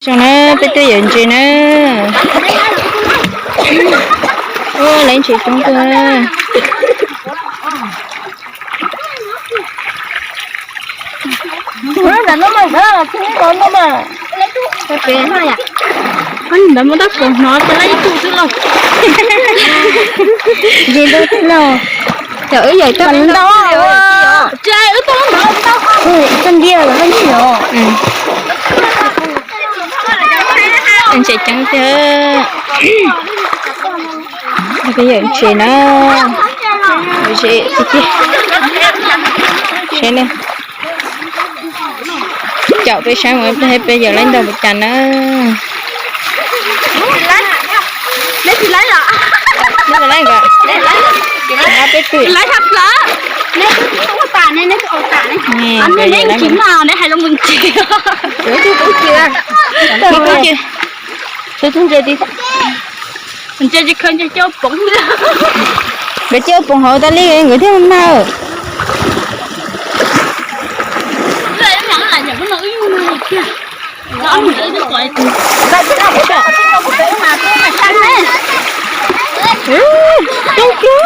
Zoo na, peb twb yawm ntses na. Ua lawv ntses coob kawg. Ntawd muab tab kaum hnov tau ib tug xwb los. Ntses ntau xwb los. Cov wb yawm tau ntau. Tsis wb tau ntau ntau. Tag ntiag los ntsis os. Ntses ceev tiag. Peb yawm ntses na. Ntses tiag tiag. Seb ne. Caum peb saib mus peb yawm laib ntau puas cas na. Peb twb Nkawd coj poov hauv tas li nkawd thiaj mag. Coob coob,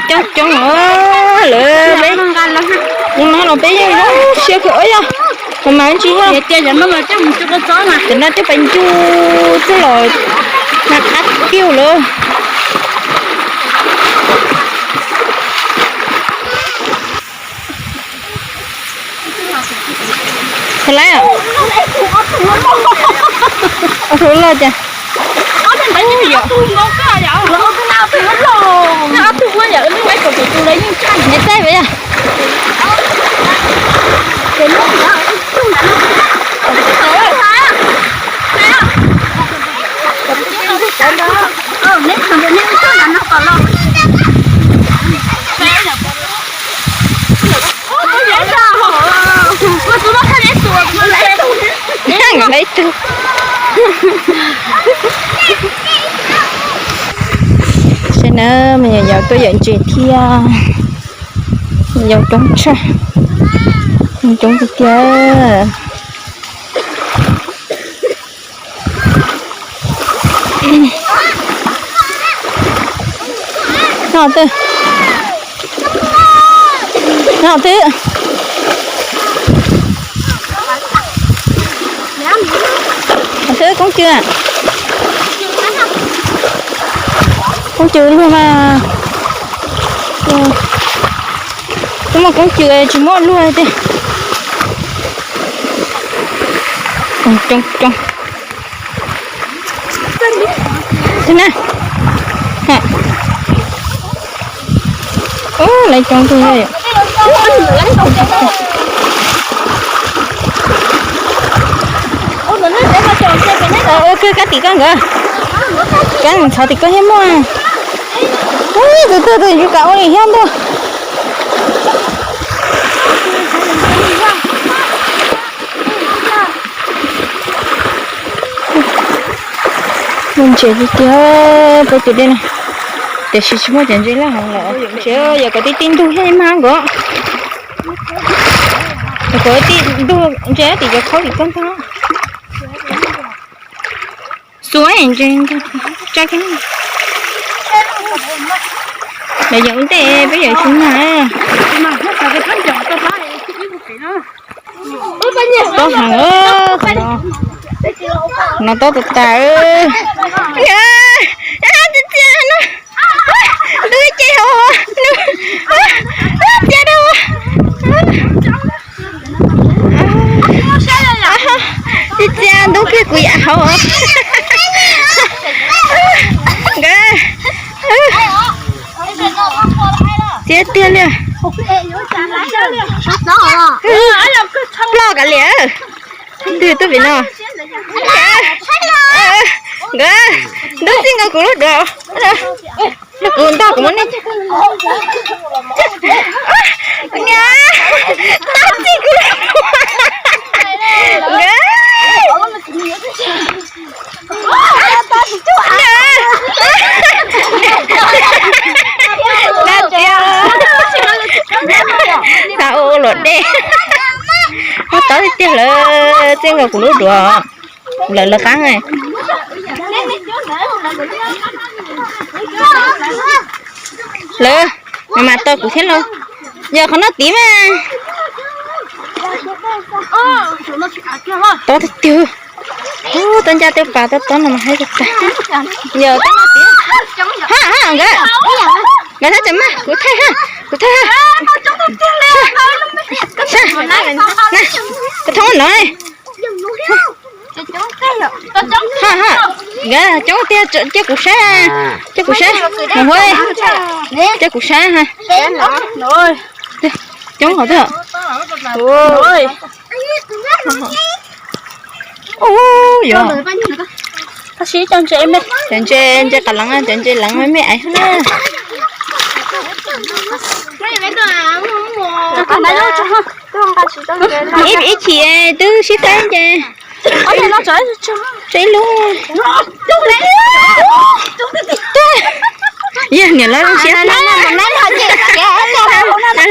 coob coob os lawm peb. Ua no los peb yeej zoo siab kawg os yog. Mas mas ntsis yog. Cov no coj pais ncu xwb los mas qab kiug lawm. Qhov laib os. Ob tug loj cas. Nws txaij peb yog. Nkawd lawv ib tug. Saib na, me nyuam yaus tuaj yawm ntses thiab. Yau coob tshaj, coob tiag tiag. No twb, no twb, no twb koob cw, koob cw luag mas. Twb muaj koob cw tsis muaj luag tiag. Coob coob. Ub, lawv coob tiag. Ua kawg kab tim koj nkawd. Kab ntxhov tim koj thiab muaj. Ub, tus twg tus yus kam ua li thiab ntuj. Muaj ntses tiag tiag peb tus dej no, tiam sis tsis muaj cov ntses loj heev lawm. Ntses yog kom tib tib ntug thiaj mag nkaus. Kom tib ntug ntses tim cov khaub tim koj ntag. Xuav ntses tsa kiag. Lawv yawm ua ntej peb yawm tsis mag. Tob heev, qhov no, qhov no tob tas tas. Txias txias no, ntuj ces hauv, txias rau. Txias txias ntub kiag kuv yam hauv. Nkawd txias tiag li. Ploj kav liam. Twg tuaj pem no? Nkawd ntub txij nkaus kuv lub duav. Kuv ntog kuv muab nej. Niam, ntog txij kuv lub duav. Nkawd. Nkawd tiag. Tau ua luam dej. Muab tob tiag tiag lawm, txij nkaus kuv lub duav. Lawv lawv qab. Lawv, maj mam tau kuv thiab lauj. Yog qhov no tid mas. Tob tiag tiag. Ub, tob ncaj tej pas tob tob no mas haib tag. Yog tob no tid. Ha ha nkawd. Nkawd thab tseem maj, kuv thaij ha, kuv thaij ha. Kuv thoob no. Ha ha, nkawd coob tiag, cia kuv saib, cia kuv saib, mus hu, cia kuv saib ha. Coob hov twg. Ub, yog. Cov ntses, ntses qas leev, cov ntses leev me me aiv na. Ib chim twb sib faib ces. Tseb lub. Yog niam lawv zoo siab. Niam hlob,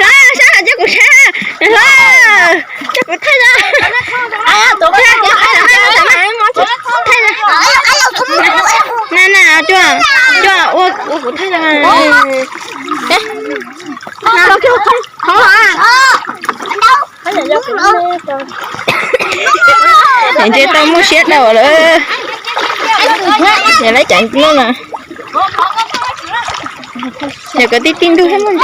saib, cia kuv saib, niam hlob, cia kuv thaij os. Na na, coj, coj ua, ua kuv thaij os. Cov ntses tau muaj siab dhau lawm. Yog lawv cov no na. Yog kom tib tib ntug thiab muaj ntses.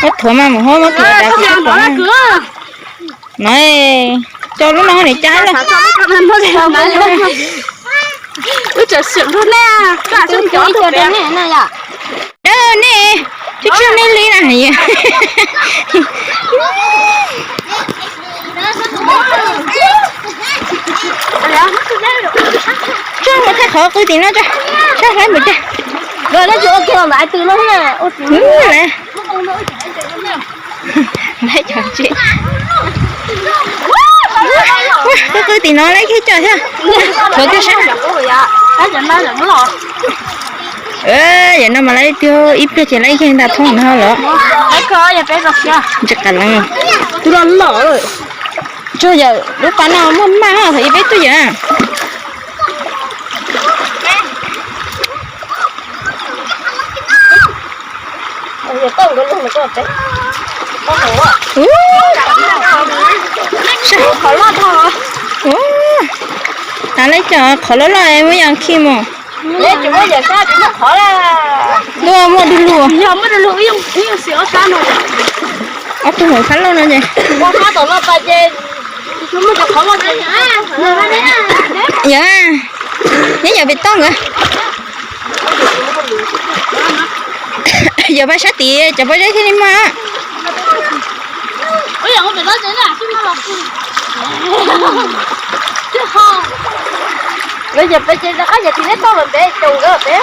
Muab thuav mas mus hov, muab thuav dav kuv tsis pom. No, coj lub no niam cas lawm. Wb tseem sim nrog nej, nej, tsis tsis nej li na. Tso mus thaij qhov qw tim no tso. Tso hlais mus tso. Los no tsis ua kiag los ntawm tw no na. Ua tsis mus. Hlais cov ntses. Qw qw tim no lawm, ib co thiab. Thuav kiag sab. Yam no mas lawv tiag, ib pliag ces lawv yeej nta thoob no lawm. Ntses qas leev. Tus los loj. Tsuas yawm lub pas no muaj maj thaum ub peb tuaj yawm. Ub, qhov loj dhau. Ub, tas lawm cov qhov loj loj muab yog khi mus. Tuaj muaj du lug. Ob tug hauv phab loj no ces. Yog, neb yog pem toj nkawd. Yog pab sab tid cov pob zeb thiaj li maj. Lawv yog peb ces rov qab yog tim neb toj los peb caum nkawd peb.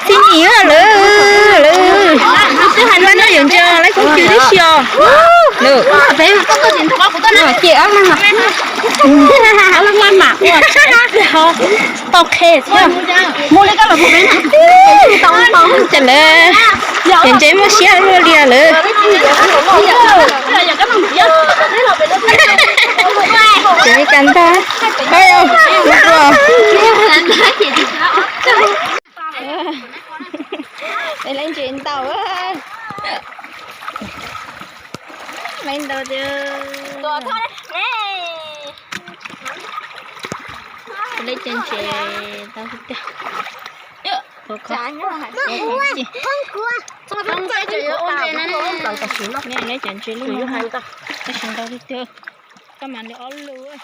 Tib nim lawm, lawm. Twb hais no yog ntses lawv koob cw tib si os. Lawm. Ces ob leeg, ob leeg maj mam ua tau qhe thiab. Mus li koj los mus peb na. Ces lawv, ces ntses muaj siab luaj li lawm. Ces li cas ntag. Ua, ua. Peb lawv ntses ntau. Lawv ntau tiag. Peb lawv cov ntses ntau tiag tiag. Lawv cov ntses li no, tab sis ntau tiag tiag. Koj mam li ob lub.